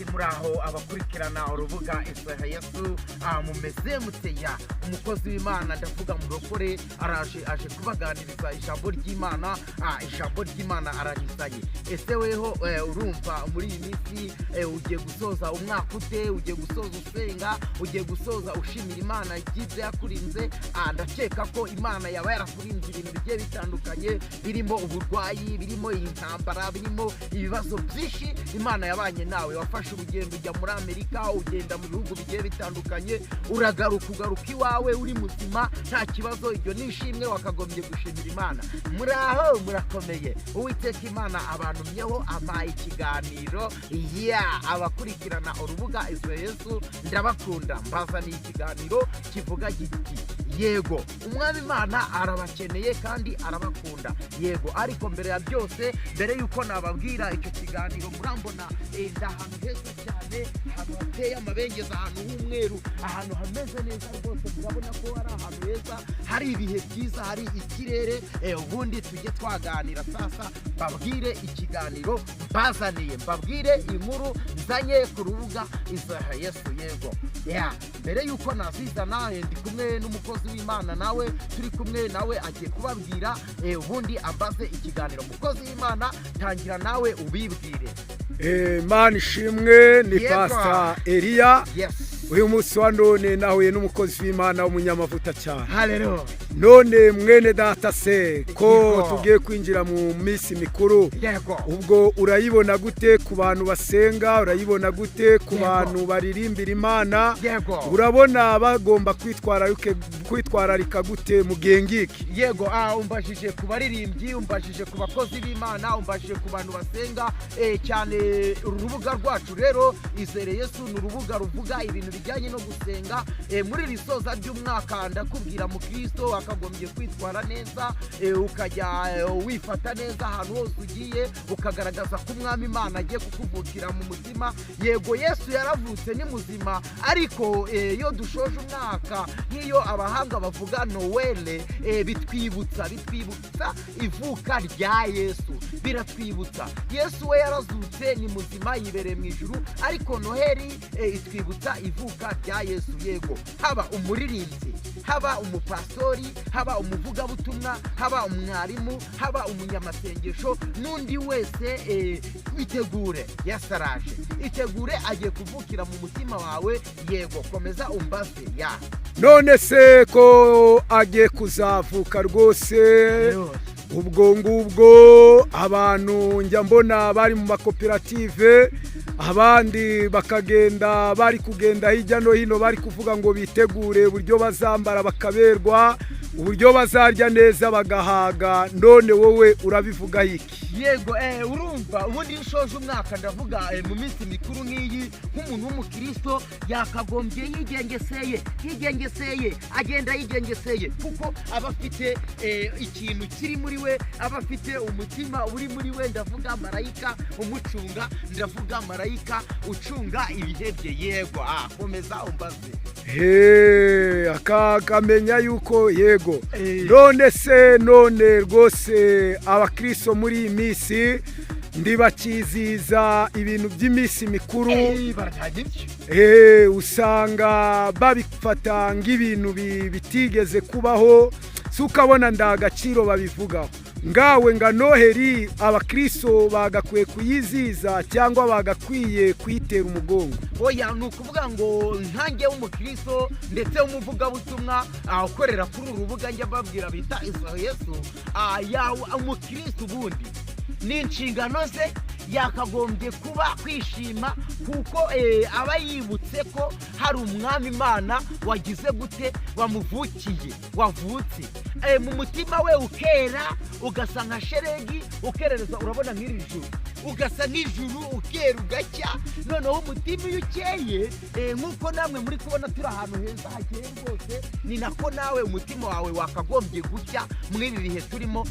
Muraho abakurikirana urubuga Isaha Yesu, mumeze muteya? Umukozi w'Imana, ndavuga murokore, araje, aje kubaganiriza ijambo ry'Imana. Ijambo ry'Imana ararizanye. Ese weho urumva muri iyi minsi ugiye gusoza umwaka ute? Ugiye gusoza usenga? Ugiye gusoza ushimira Imana ibyiza yakurinze? Ndakeka ko Imana yaba yarakurinze ibintu bigiye bitandukanye, birimo uburwayi, birimo intambara, birimo ibibazo byinshi. Imana yabanye nawe, wafashe urugendo ujya muri Amerika, ugenda mu bihugu bigiye bitandukanye, uragaruka, ugaruka iwawe uri muzima, nta kibazo. Iryo ni ishimwe wakagombye gushimira Imana. Muraho, murakomeye? Uwiteka Imana abantumyeho, ampaye ikiganiro. Ya abakurikirana urubuga Izere Yesu, ndabakunda. Mbazaniye ikiganiro kivuga giti: yego, Umwami Imana arabakeneye kandi arabakunda. Yego, ariko mbere ya byose, mbere y'uko nababwira icyo kiganiro, murambona ndi ahantu heza cyane, ahantu hateye amabengeza, ahantu h'umweru, ahantu hameze neza rwose. Murabona ko ari ahantu heza, hari ibihe byiza, hari ikirere. Ubundi tujye twaganira sasa, mbabwire ikiganiro mbazaniye, mbabwire inkuru nzanye ku rubuga Izaha Yesu. Yego ya mbere y'uko nazizana, ndi kumwe n'umukozi w'Imana, nawe turi kumwe nawe agiye kubabwira, ubundi ambaze ikiganiro. Umukozi w'Imana, tangira nawe ubibwire. Imana ishimwe, ni Pasita Eliya. Uyu munsi wa none nahuye n'umukozi w'Imana w'umunyamavuta cyane. Haleluya. None mwene data se, ko tugiye kwinjira mu minsi mikuru, ubwo urayibona gute ku bantu basenga? Urayibona gute ku bantu baririmbira Imana? Urabona bagomba kwitwararika gute mu gihe ngiki? Yego, umbajije ku baririmbyi, umbajije ku bakozi b'Imana, umbajije ku bantu basenga cyane. Uru rubuga rwacu rero Izere Yesu ni urubuga ruvuga ibintu bijyanye no gusenga. Muri iri soza ry'umwaka, ndakubwira, mu Kristo wakagombye kwitwara neza, ukajya wifata neza ahantu hose ugiye, ukagaragaza ko Umwami Imana agiye kukuvukira mu mutima. Yego, Yesu yaravutse, ni muzima, ariko iyo dushoje umwaka, nk'iyo abahanga bavuga Nowele, bitwibutsa ivuka rya Yesu, biratwibutsa. Yesu we yarazutse, ni muzima, yibereye mu ijuru, ariko Noheli itwibutsa ivuka rya Yesu. Yego, haba umuririmbyi, haba umupastori, haba umuvugabutumwa, haba umwarimu, haba umunyamasengesho n'undi wese, itegure, Yesu araje. Itegure, agiye kuvukira mu mutima wawe. Yego, komeza umbaze ya. None se ko agiye kuzavuka rwose, ubwo ngubwo abantu njya mbona bari mu makoperative, abandi bakagenda bari kugenda hirya no hino, bari kuvuga ngo bitegure uburyo bazambara bakaberwa, uburyo bazarya neza bagahaga, none wowe urabivugaho iki? Yego, urumva, ubundi iyo ushoje umwaka, ndavuga mu minsi mikuru nk'iyi, nk'umuntu w'umukristo yakagombye yigengeseye, yigengeseye, agenda yigengeseye, kuko aba afite ikintu kiri muri we, aba afite umutima uri muri we. Ndavuga marayika umucunga, ndavuga marayika ucunga ibihe bye. Yego, komeza umbaze. He, akamenya yuko, yego. None se none rwose abakristo muri iyi minsi ndibakiziza ibintu by'iminsi mikuru. Baratangira ibyo. Usanga babifata nk'ibintu bitigeze kubaho, si ukabona nda gaciro babivugaho. Ngawe nga Noheri abakristo bagakwiye kuyiziza cyangwa bagakwiye kuyitera umugongo? Oya, ni ukuvuga ngo nkanjye w'umukristo ndetse w'umuvugabutumwa, ukorera kuri uru rubuga njya mbabwira bita Izaho Yesu, umukristo ubundi ni inshingano ze, yakagombye kuba kwishima, kuko aba yibutse ko hari Umwami Imana wagize gute, wamuvukiye, wavutse. Mu mutima we ukera, ugasa nka sheregi, ukerereza, urabona nk'iri juru, ugasa nk'ijuru, ukera, ugacya. Noneho umutima iyo ukeye, nk'uko namwe muri kubona turi ahantu heza hakeye rwose, ni nako nawe umutima wawe wakagombye gucya muri ibi bihe turimo.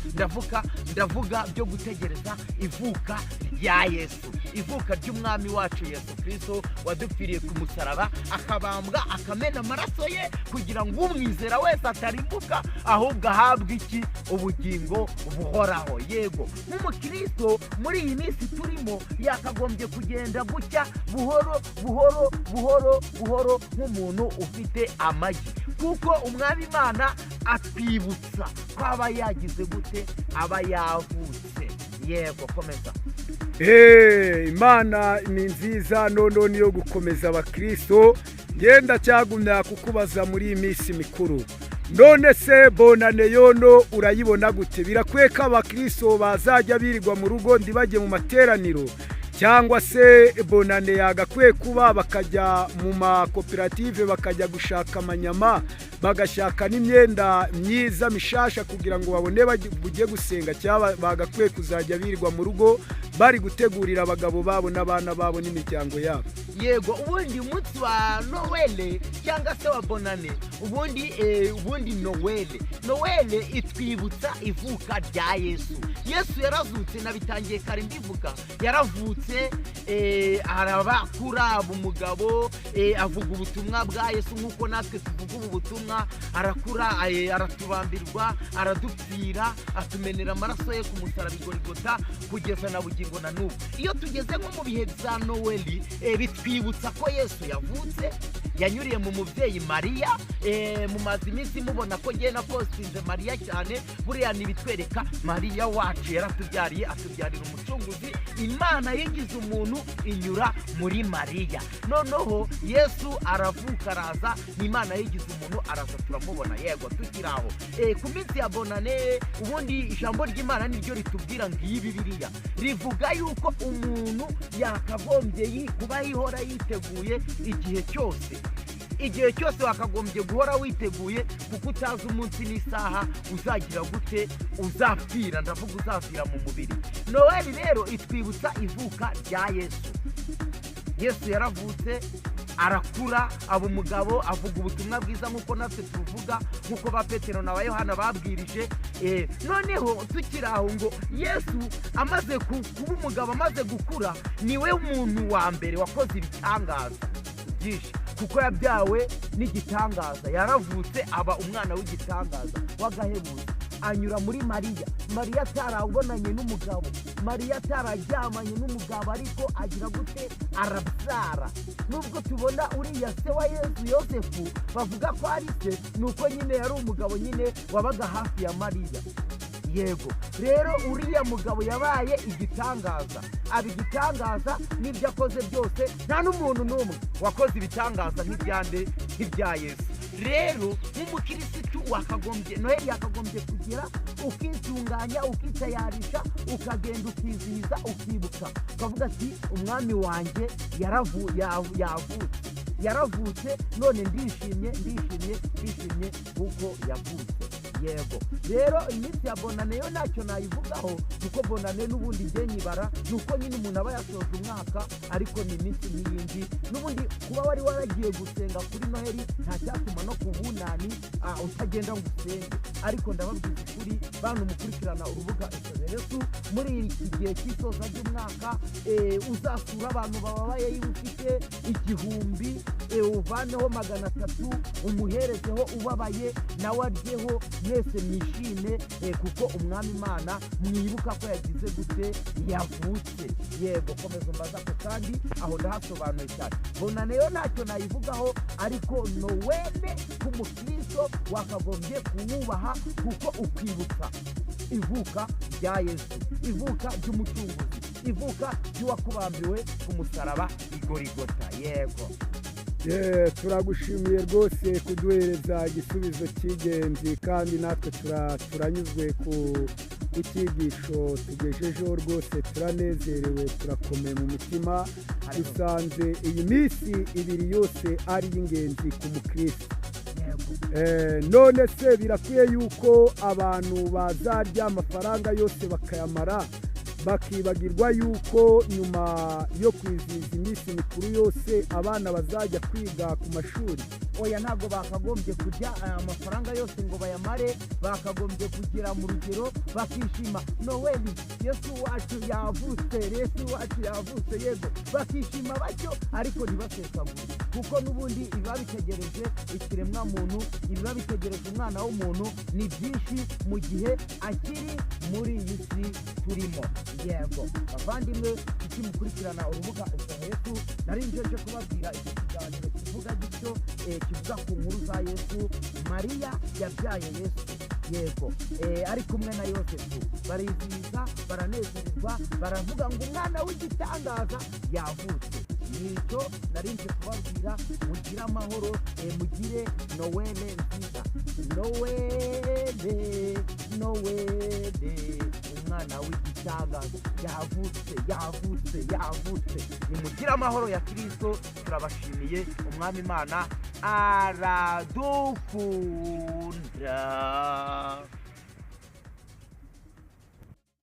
Ndavuga byo gutegereza ivuka rya rya Yesu, ivuka ry'umwami wacu Yesu Kirisito wadupfiriye ku musaraba, akabambwa, akamena amaraso ye kugira ngo umwizera wese atarimbuka, ahubwo ahabwe iki? Ubugingo buhoraho. Yego, nk'umukristo muri iyi minsi turimo yakagombye kugenda gutya buhoro buhoro buhoro buhoro nk'umuntu ufite amagi, kuko umwami Imana atwibutsa ko aba yagize gute? Aba yavutse. Yego, komeza. Imana ni nziza, none niyo gukomeza abakristo. Ngenda cyagumya kukubaza muri iyi minsi mikuru, none se bonane yono urayibona gute? Birakwiye ko abakristo bazajya birirwa mu rugo ntibajye mu materaniro, cyangwa se bonane yagakwiye kuba bakajya mu makoperative, bakajya gushaka amanyama, bagashaka n'imyenda myiza mishasha kugira ngo babone bujye gusenga, cyangwa bagakwiye kuzajya birirwa mu rugo bari gutegurira abagabo babo n'abana babo n'imiryango yabo? Yego, ubundi umunsi wa Nowele cyangwa se wa bonane, ubundi Nowele itwibutsa ivuka rya Yesu. Yesu yarazutse, nabitangiye kare mbivuga. Yaravutse, arabakura, aba umugabo, avuga ubutumwa bwa Yesu nk'uko natwe tuvuga ubu butumwa. Arakura, aratubambirwa, aradupfira, atumenera amaraso ye ku musaraba i Gorigota kugeza na bugingo na n'ubu. Iyo tugeze nko mu bihe bya Noweli, bitwibutsa ko Yesu yavutse, yanyuriye mu mubyeyi Mariya. Mumaze iminsi mubona ko ngiye na postinze Mariya cyane. Buriya ntibitwereka Mariya wacu yaratubyariye, atubyarira umucunguzi? Imana yigize umuntu inyura muri Mariya. Noneho Yesu aravuka, araza, ni Imana yigize umuntu, araza turamubona. Yego, tukiri aho, ku minsi ya bonane, ubundi ijambo ry'Imana niryo ritubwira ngo iyi Bibiliya rivuga yuko umuntu yakagombye kuba yihora yiteguye igihe cyose. Igihe cyose wakagombye guhora witeguye, kuko utazi umunsi n'isaha uzagira gute? Uzapfira. Ndavuga uzapfira mu mubiri. Noweli rero itwibutsa ivuka rya Yesu. Yesu yaravutse, arakura, aba umugabo, avuga ubutumwa bwiza nk'uko natwe tuvuga, nk'uko ba Petero na ba Yohana babwirije. Noneho tukiri aho, ngo Yesu amaze kuba umugabo, amaze gukura, niwe muntu wa mbere wakoze ibitangaza byinshi, kuko yabyawe n'igitangaza. Yaravutse aba umwana w'igitangaza w'agahebuzo, anyura muri Mariya. Mariya atarabonanye n'umugabo, Mariya atararyamanye n'umugabo, ariko agira gute? Arabyara. Nubwo tubona uriya se wa Yesu Yosefu bavuga ko ari se, ni uko nyine yari umugabo nyine wabaga hafi ya Mariya. Yego, rero uriya mugabo yabaye igitangaza, aba igitangaza n'ibyo akoze byose. Nta n'umuntu n'umwe wakoze ibitangaza nk'ibyande? Nk'ibya Yesu. Rero nk'umukirisitu wakagombye, Noheli yakagombye kugira ukitunganya, ukitayarisha, ukagenda ukizihiza, ukibuka, ukavuga ati: "Umwami wanjye yavutse, yaravutse, none ndishimye, ndishimye, ndishimye kuko yavutse." Yego, rero iminsi ya bonane yo ntacyo nayivugaho, kuko bonane n'ubundi njye nyibara ni uko nyine umuntu aba yasoje umwaka, ariko ni iminsi nk'iyindi n'ubundi. Kuba wari waragiye gusenga kuri Noheli nta cyatuma no ku bunani utagenda ngo usenge. Ariko ndababwiza ukuri, bantu mukurikirana urubuga Esoberesu, muri iki gihe cy'isoza ry'umwaka, uzasura abantu bababaye. Iyo ufite 1000, uvaneho 300 umuherezeho ubabaye, nawe aryeho, mwese mwishime, kuko umwami Imana mwibuka ko yagize gute? Yavutse. Yego, komeza umbaza ako kandi, aho ndahasobanuye cyane. Bonane yo ntacyo nayivugaho, ariko nowele ku mukristo wakagombye kuwubaha, kuko ukwibutsa ivuka rya Yesu, ivuka ry'umucunguzi, ivuka ry'uwakubambiwe ku musaraba i Gorigota. Yego. Turagushimiye rwose kuduhereza igisubizo cy'ingenzi, kandi natwe turanyuzwe ku cyigisho tugejejeho. Rwose turanezerewe, turakomeye mu mutima. Dusanze iyi minsi ibiri yose ari iy'ingenzi ku mukristo. Yego. None se birakwiye yuko abantu bazarya amafaranga yose bakayamara, bakibagirwa yuko nyuma yo kwizihiza iminsi mikuru mikuru yose abana bazajya kwiga ku mashuri? Oya, ntabwo bakagombye kurya aya mafaranga yose ngo bayamare. Bakagombye kugira mu rugero, bakishima Noweli, Yesu wacu yavutse, Yesu wacu yavutse, yego, bakishima batyo, ariko ntibasesagure, kuko n'ubundi ibiba bitegereje ikiremwa muntu, ibiba bitegereje umwana w'umuntu ni byinshi mu gihe akiri muri iyi si turimo. Yego, bavandimwe, iki mukurikirana urubuga Yesu, nari njeje kubabwira iki kiganiro kivuga gityo, kivuga ku nkuru za Yesu. Mariya yabyaye Yesu, yego, ari kumwe na Yosefu, barizihiza, baranezererwa, baravuga ngo umwana w'igitangaza yavutse. Nicyo nari nje kubabwira. Mugire amahoro, mugire Nowele nziza. Nowele, Nowele, umwana w'igitangaza yavutse, yavutse, yavutse. Nimugire amahoro ya Kirisito. Turabashimiye. Umwami Imana aradukunda.